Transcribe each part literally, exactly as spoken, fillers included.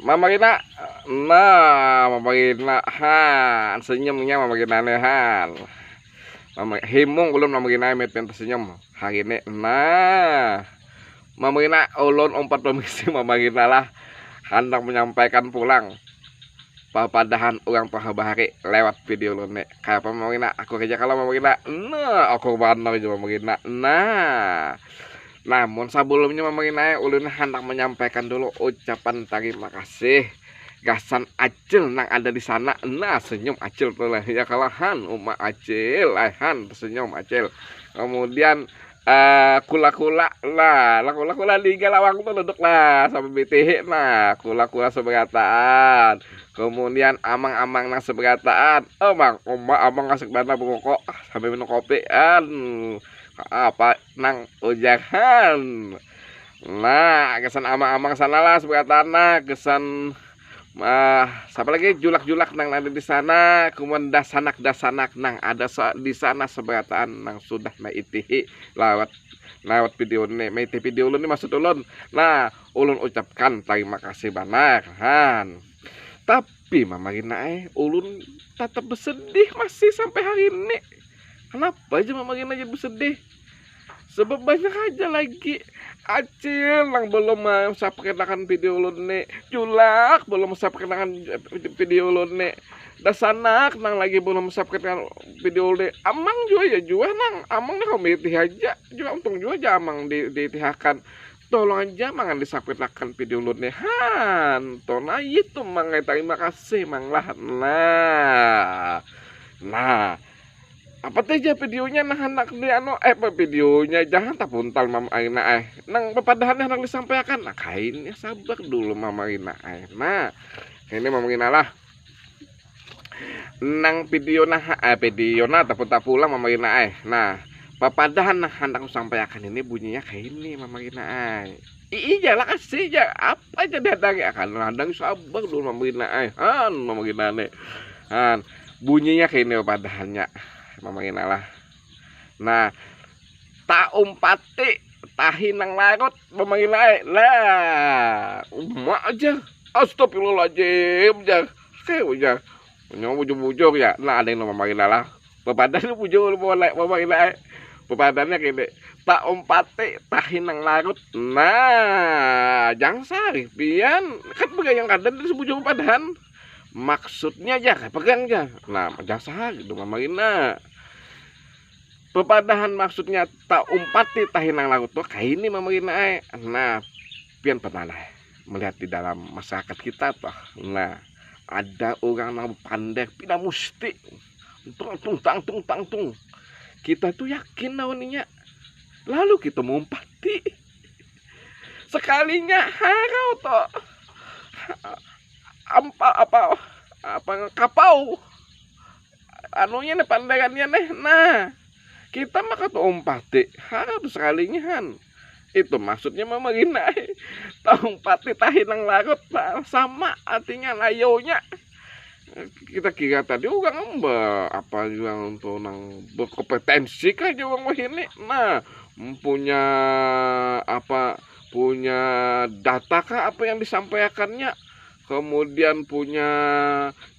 Mama Rina. Nah, Mama Rina, han, senyumnya Mama Rina nih, han. Mama, himung ulun Mama Rina, met, met senyum hari ini. Nah, Mama Rina, ulun umpat permisi Mama Rina lah, handak menyampaikan pulang papadahan urang tuha bahari lewat video ulun nih. Kayapa Mama Rina? Aku aja kalau Mama Rina. Nah, aku banar aja Mama Rina. Nah, namun sebelumnya Mama Rina, ulun handak menyampaikan dulu ucapan terima kasih gasan Acil nang ada di sana. Nah, senyum Acil tuh lah. Ya kalahan, Uma Acil, aihan, senyum Acil. Kemudian eh, kula-kula lah, lah kula-kula di Galawang tuh duduk lah sampai bitihi, nah, kula-kula seberataan, kemudian amang-amang nang seberataan, amang, uma, amang asik banar berokok sampai minum kopi, an, apa nang ujahan. Nah, kesan amang-amang sana lah seberataan, nah, kesan ah, siapa lagi, julak-julak nang ada di sana, kemudian dasanak-dasanak nang ada sa- di sana seberataan nang sudah maitihi lawat lawat video ni, maitihi video ulun ni maksud ulun. Nah, ulun ucapkan terima kasih banar, han. Tapi Mama Rina, eh, ulun tetap bersedih masih sampai hari ini. Kenapa aja Mama Rina jadi bersedih? Sebab banyak aja lagi Acil nang belum mensubscribe-akan video ulun ni, julak belum mensubscribe-akan video ulun ni, dasanak nang lagi belum mensubscribe-akan video ulun ni, amang jua ya jua nang, amang ni komiti aja jua, untung jua aja amang di diitihakan, tolong aja mangan disubscribe-akan video ulun ni, han, to nah itu mang, terima kasih mang lah, nah, nah. Apa teh ja videonya nah handak di anu, eh, apa videonya, jangan tapuntal Mama Rina, eh. Nang papadahannya handak disampaikan, nah, kainnya sabar dulu Mama Rina, eh. Nah, ini Mama Rina lah. Nang video nah, eh, video nah tapuntal pulang Mama Rina, eh. Nah, papadahan nah handak kusampaikan ini bunyinya kayak ini Mama Rina, eh. Ii ja lah, kasih ja, apa aja dihadangi, akan hadang sabar dulu Mama Rina, eh. Han, Mama Rina nih, han. Bunyinya kayak ini padahannya, Mama Rina lah. Nah, taumpati tahi nang larut, Mama Rina, eh. Lah, uma aja. Astagfirullahaladzim, jar. Kayak ujar. Nyawa bujur-bujur ya. Nah, ada yang Mama Rina lah. Bapadan bujur, Mama Rina, eh. Bapadannya kayak ini. Taumpati tahi nang larut. Nah, jang sarih pian. Kan pegang kada dari sebujur padahan. Maksudnya ja, pegang ja. Nah, jang sarih tu Mama Rina. Papadahan maksudnya taumpati tahi nang larut tuh kaini Mama Rina, eh. Nah, pian pernah lah melihat di dalam masyarakat kita tuh. Nah, ada orang nang bepander pina musti. Tung, tung, tang, tung, tang, tung. Kita tuh yakin lawan inya. Lalu kita maumpati. Sekalinya harau to. Ampa apa, apa, kapau. Anunya nih, panderannya nih. Nah, kita maka tuh umpati. Harau tuh sekalinya, han. Itu maksudnya Mama Rina. Taumpati tahi nang larut. Nah, sama artinya layaunya. Kita kira tadi orang be, apa juga untuk nang berkompetensi kah aja orang wahini. Nah, mempunya apa, punya data kah apa yang disampaikannya, kemudian punya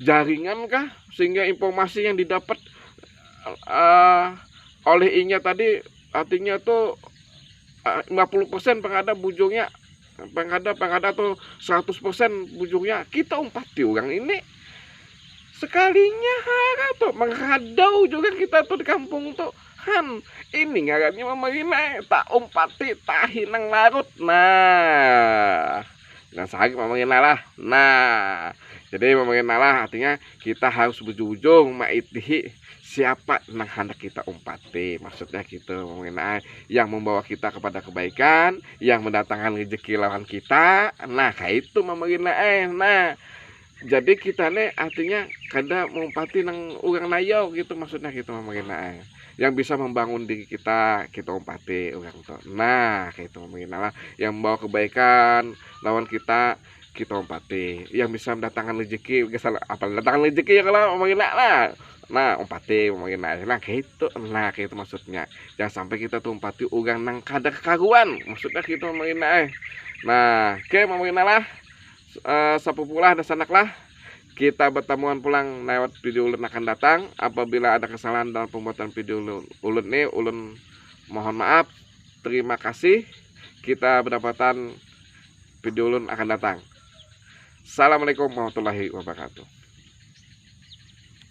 jaringan kah, sehingga informasi yang didapat uh, oleh inya tadi artinya tuh uh, lima puluh persen pang ada bujurnya, pang ada, pang ada tuh seratus persen bujurnya. Kita umpati orang ini sekalinya harau tuh, mengharau juga kita tuh di kampung tuh, han. Ini ngarannya Mama Rina, eh. Taumpati tahi nang larut. Nah, nah, sakit Mama Rina lah. Nah, jadi Mama Rina lah artinya kita harus bujur-bujur maitihi siapa nang handak kita umpati. Maksudnya gitu, Mama Rina, eh, yang membawa kita kepada kebaikan, yang mendatangkan rezeki lawan kita. Nah, kayak itu Mama Rina, eh. Nah, jadi kita nih artinya kada maumpati nang orang layau gitu, maksudnya gitu Mama Rina, eh. Yang bisa membangun diri kita, kita umpati orang tuh. Nah, kayak itu Mama Rina lah. Yang membawa kebaikan lawan kita, kita umpati. Yang bisa mendatangkan rezeki, apa mendatangkan rezeki ya kalau Mama Rina lah. Nah, umpati Mama Rina, eh. Nah, kayak itu. Nah, kayak itu maksudnya. Jangan sampai kita tuh umpati orang nang kada kekaruan. Maksudnya gitu Mama Rina, eh. Nah, oke Mama Rina lah. Eh, sapupulah dan sanaklah, kita bertemuan pulang lewat video ulun akan datang. Apabila ada kesalahan dalam pembuatan video ulun, ulun ni, ulun mohon maaf. Terima kasih. Kita berdapatan video ulun akan datang. Assalamualaikum warahmatullahi wabarakatuh.